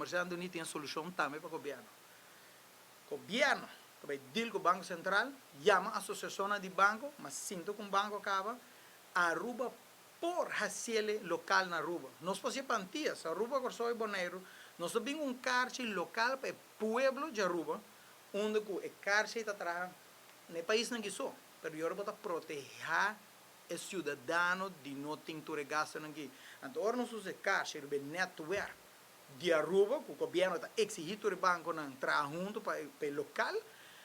Comerciante Uní tin solushon tambe pa gobièrnu. Gobièrnu ta bai deal ku Banko Sentral, yama asosiashonnan di banko, ma sinta ku un banko kaba, Aruba por hasiele lokal na Aruba. Nos por hasié pa Antias, Aruba, Kòrsou i Boneiru. Nos ta bin un karchi lokal pa e pueblo di Aruba, unda ku e karchi ei ta traha na e paisnan ki so, pero yora bo ta protehá e siudadano di no tin tur e gastunan aki. Anto ora nos usa e karchi riba e nètwèrk di Aruba, ku gobièrnu ta eksihí tur e bankonan traha huntu pa e lokal,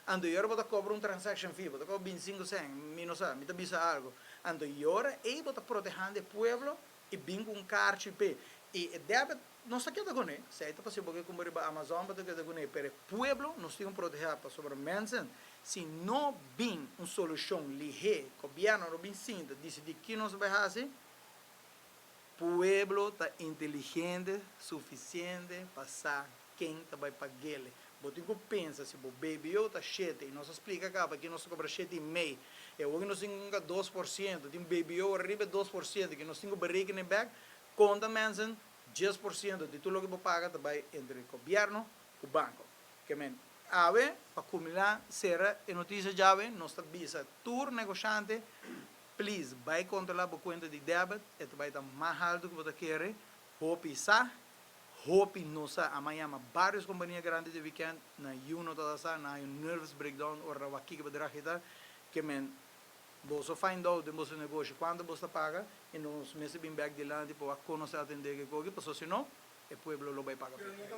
anto yora bo ta kobra un transaction fee, bo ta kobra 25 sèn, mi no sa, mi ta bisa algu. Anto yora ei bo ta protehando e pueblo i bin ku un karchi p'e. I e dèbit nos ta keda kuné, si ei ta pas'é bo ke kumpra riba Amazon bo ta keda kuné, pero e pueblo nos tin ku protehá pasobra mensen si no bin un solushon lihé, gobièrnu no bin sinta disidí ki nos ta bai hasi, Pueblo ta inteligente suficiente pa sa ken ta bai pag'ele. Bo tin cu pensa si bo BBO ta shete y nos a splica caba aki nos ta cobra shete y mei y awor nos tin cu 2%, tin BBO ariba e 2% cu nos tin cu berekenen bek, conta mensen 10% di tur loke bo paga ta bai entre gobierno cu banco. Ke men awe pa cumila cera e noticia djawe nos ta bisa tur negoshante, Please bai controla bo cuenta di debit, e ta bai ta mas halto cu bo ta kere, hopi sa, hopi no sa, a yama varios compania grandi di weekend, nan yiu no tabata sa, nan hay un nervous breakdown ora nan wak kico bedrag e ta, ke men boso find out den boso negoshi cuanto boso ta paga y nos mester bin bek dilanti pa wak con nos ta atende ke koki, pasobra si no e pueblo lo bai paga.